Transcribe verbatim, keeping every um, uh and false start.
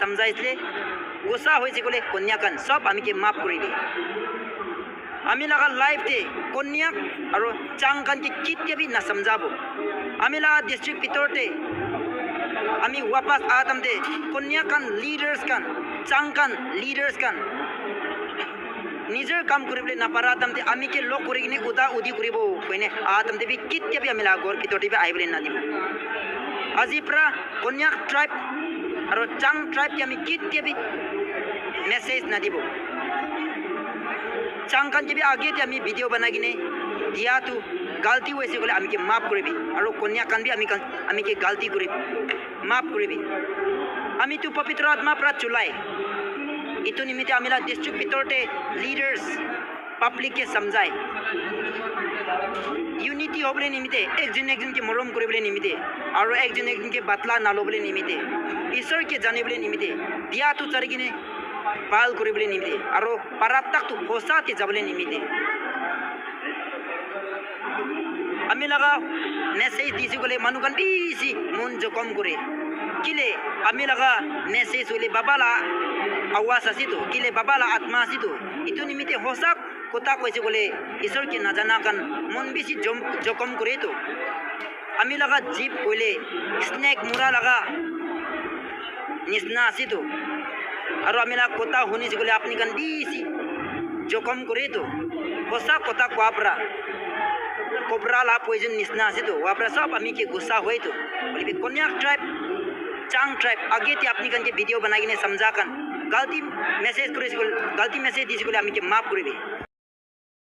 samjhaisile, gussa hoise koile Konyak khan sob ami ke maaf kuri dibi. Ami laga life te Konyak aro Chang khan ke ketia bi na samjhabo. Ami laga district bitor te ami wapas aha time te Konyak khan leaders khan, Chang khan leaders khan nijor kam kuribole napara time te ami ke log kuri kene uda udi kuribo koine aha time te bi ketia bi ami laga ghor bitor te bi ahibole nadibo. Aji pra Konyak tribe aro Chang tribe ke ami ketia bi message nadibo. Chang khan ke bi age te ami video banai kene dia tu galti hoise koile ami ke maaf kuribi. Aro Konyak khan bi ami khan, ami ke galti kuribi. Maaf kuribi. Ami tu Pabitra Atma pra chulai. Itu nimite ami la district bitor te leaders, public ke samjhai. Unity hobole nimite, ekjon ekjon ke morom kuribole nimite, aro ekjon ekjon ke batla nalobole nimite, Isor ke janibole nimite, dia tu chari kene bhal kuribole nimite, aro para tak tu hosa te jabole nimite. Ami laga message dise koile manu khan bishi mon jokhom kore. Kile ami laga message hoile Baba la awaz ase to, kile Baba la atma ase to. Itu nimite hosa kotha koise koile Isor ke najana khan mon bishi jom-, jokhom kore to. Ami laga jib hoile snake mura laga nisna ase to. Aro ami laga kotha hunise koile apni khan bishi jokhom kore to. Hosa kotha koa pra, cobra la poison nisna ase to. Wa pra sob ami ke gussa hoi to. Hoile bi Konyak tribe, Chang tribe, age te apni khan ke video banai kene samjha khan, galti message kurise koile, galti message dise koile ami ke maaf kuribi.